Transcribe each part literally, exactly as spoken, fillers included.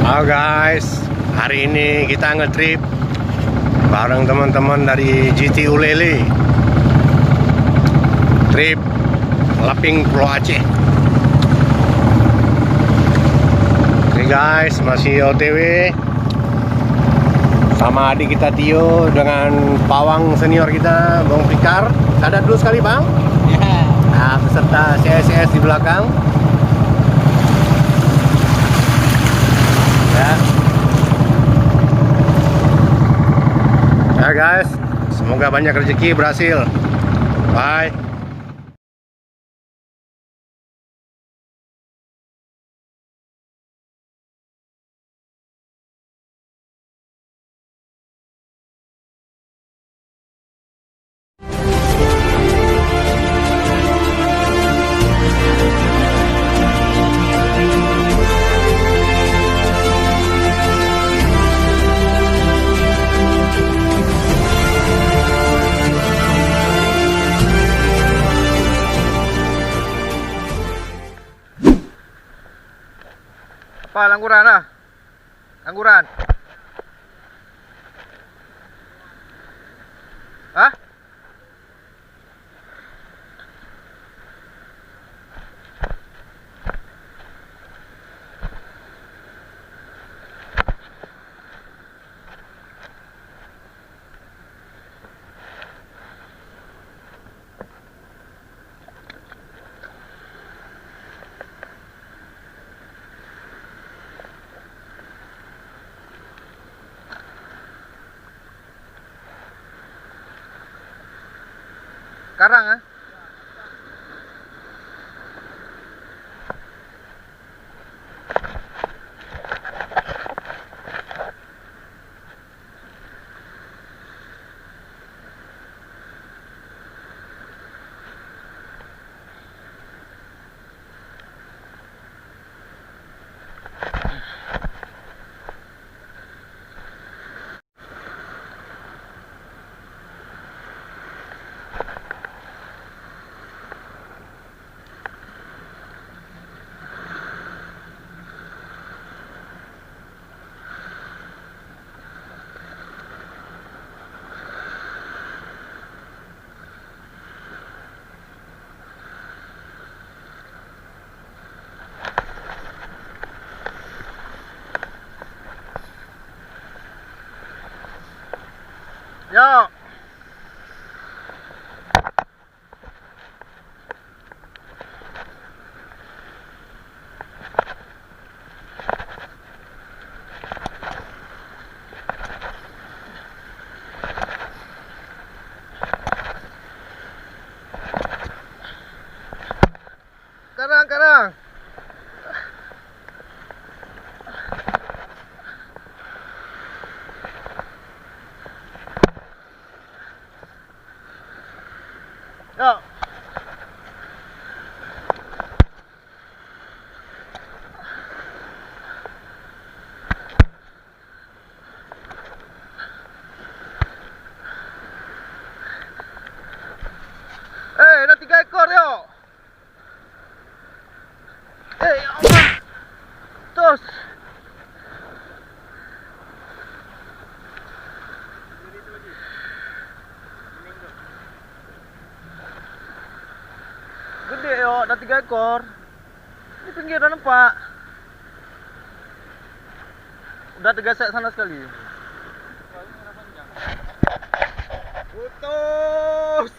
Halo guys, hari ini kita nge-trip bareng teman-teman dari G T Ulele. Trip Laping Pulo Aceh. Oke guys, masih O T W sama adik kita Tio dengan pawang senior kita, Bang Fikar. Sadat dulu sekali, Bang. Ya. Nah, beserta C S C S di belakang. Ya. Ya, guys, semoga banyak rezeki, berhasil. Bye. Apa, langguran lah? Langguran. Hah? Karang, eh? Yo. Karang, karang. Yo. Eh, ada tiga ekor, yo. Eh, ya Allah. Tos. Gede, yo, ada tiga ekor. Di pinggir dah nampak. Udah tergesek sana sekali. Putus.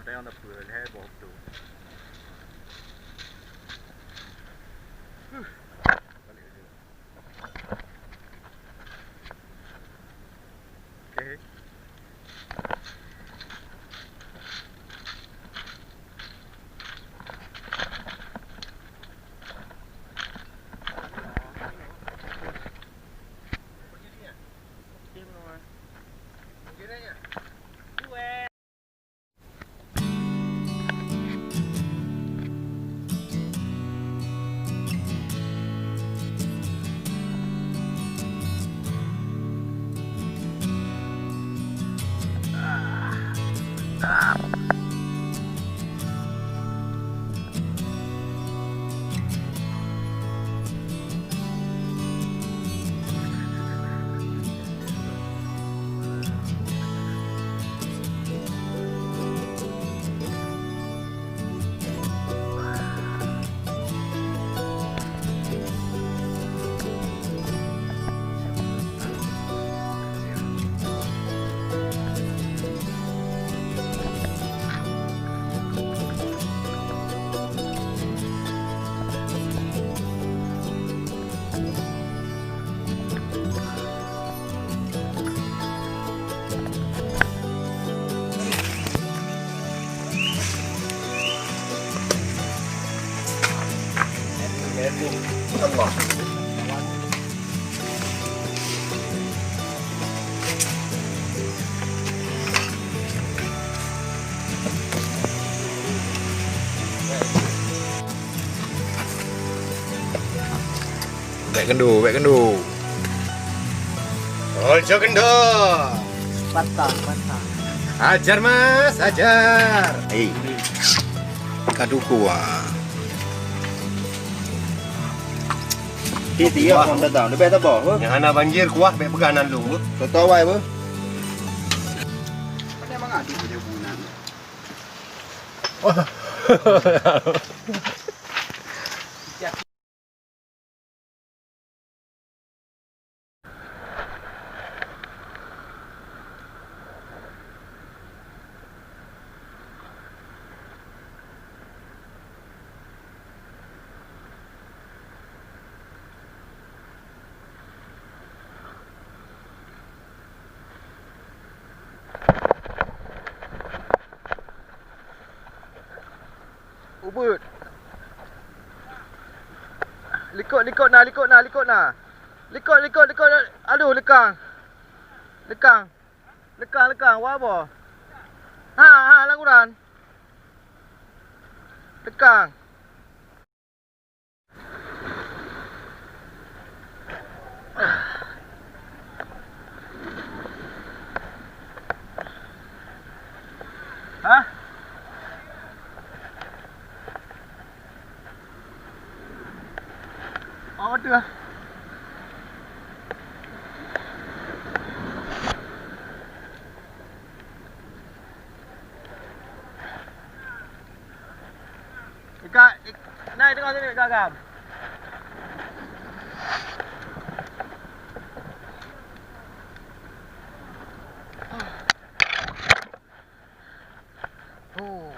Tayang dapur, lhèe boh tu. Huh. Balik aja. Okey. Bèk keundo, bèk keundo. Ojo keundo. Patah, patah. Ajar, Mas, ajar. Hei. Ka duku, ah. Ti, ti, ya, kuah. Orang datang. Lebih tak apa, apa? Nyang hana banjir kuah, bèk peugah nan lôn, apa? Kau tahu, apa? Mana mengadu je bunan? Ubit. Likot, likot na, likot na, likot na. Likot, likot, likot. Aduh, lekang. Lekang. Lekang, lekang, wah boh. Ha, ha, lam uran. Lekang. Hah? Oh, betul lah. Ikat, ik-, naik tengah sini, ikat gam. Oh.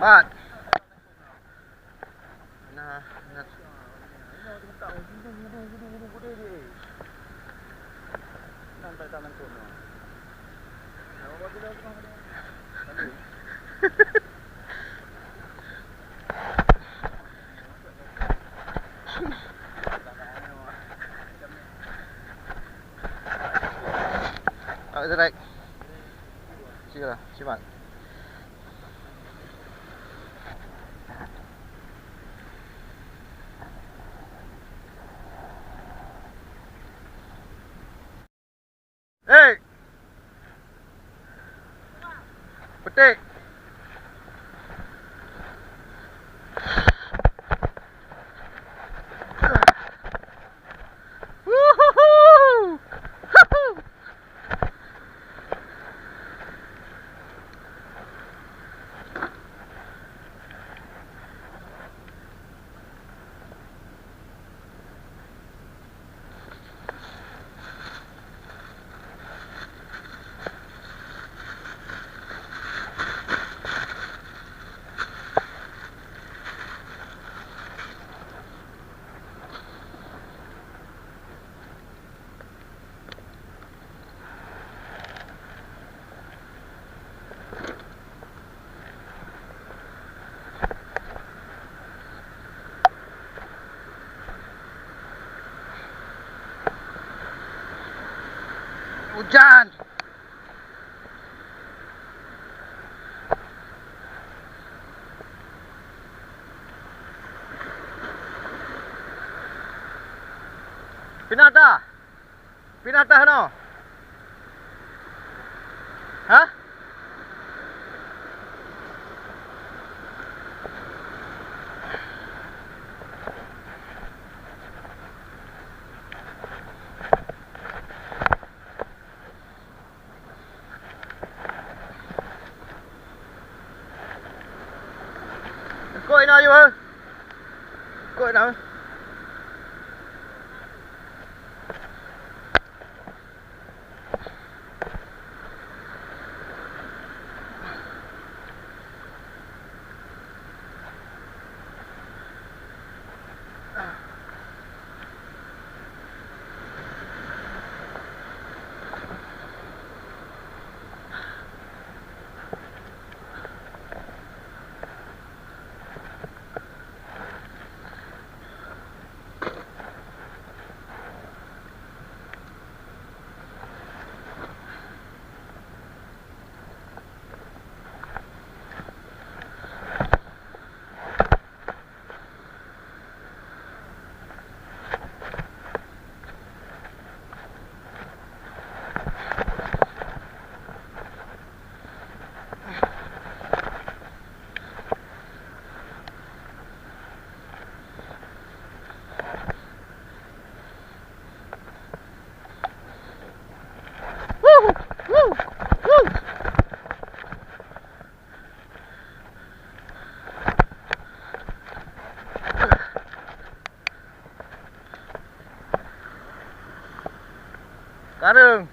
Mat. Nah, nah. Awak strike. Sila, simak. Hei! Petik! Hujan. Pinah tah. Pinah tah noh. Hah? Kok ina ayu, ha? Kok ina? Kareueng.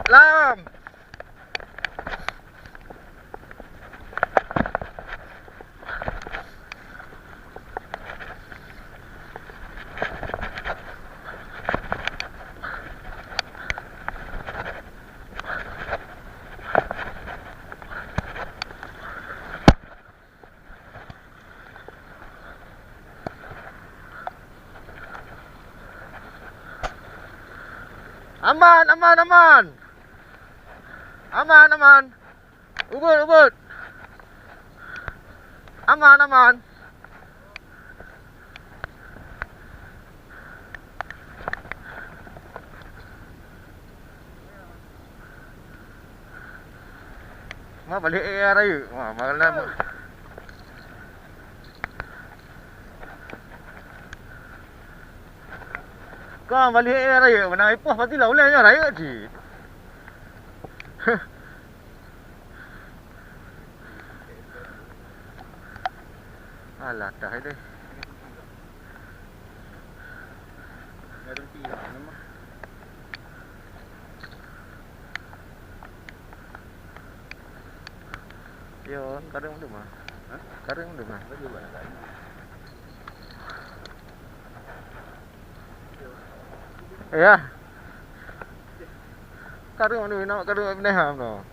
Lam. Aman, aman, aman. Aman, aman. Ubit, ubit. Aman, aman. Ma balik, eh, rayeuk. Ma malam. Ka balik, eh, rayeuk. Mana ipoh pasti lah uleh nyoe rayeuk cit. Alah, dah deh. Yo, kareueng dum ah. Hah? Kareueng dum ah. Ya. Kareueng dum, nak kareueng pinah ham no.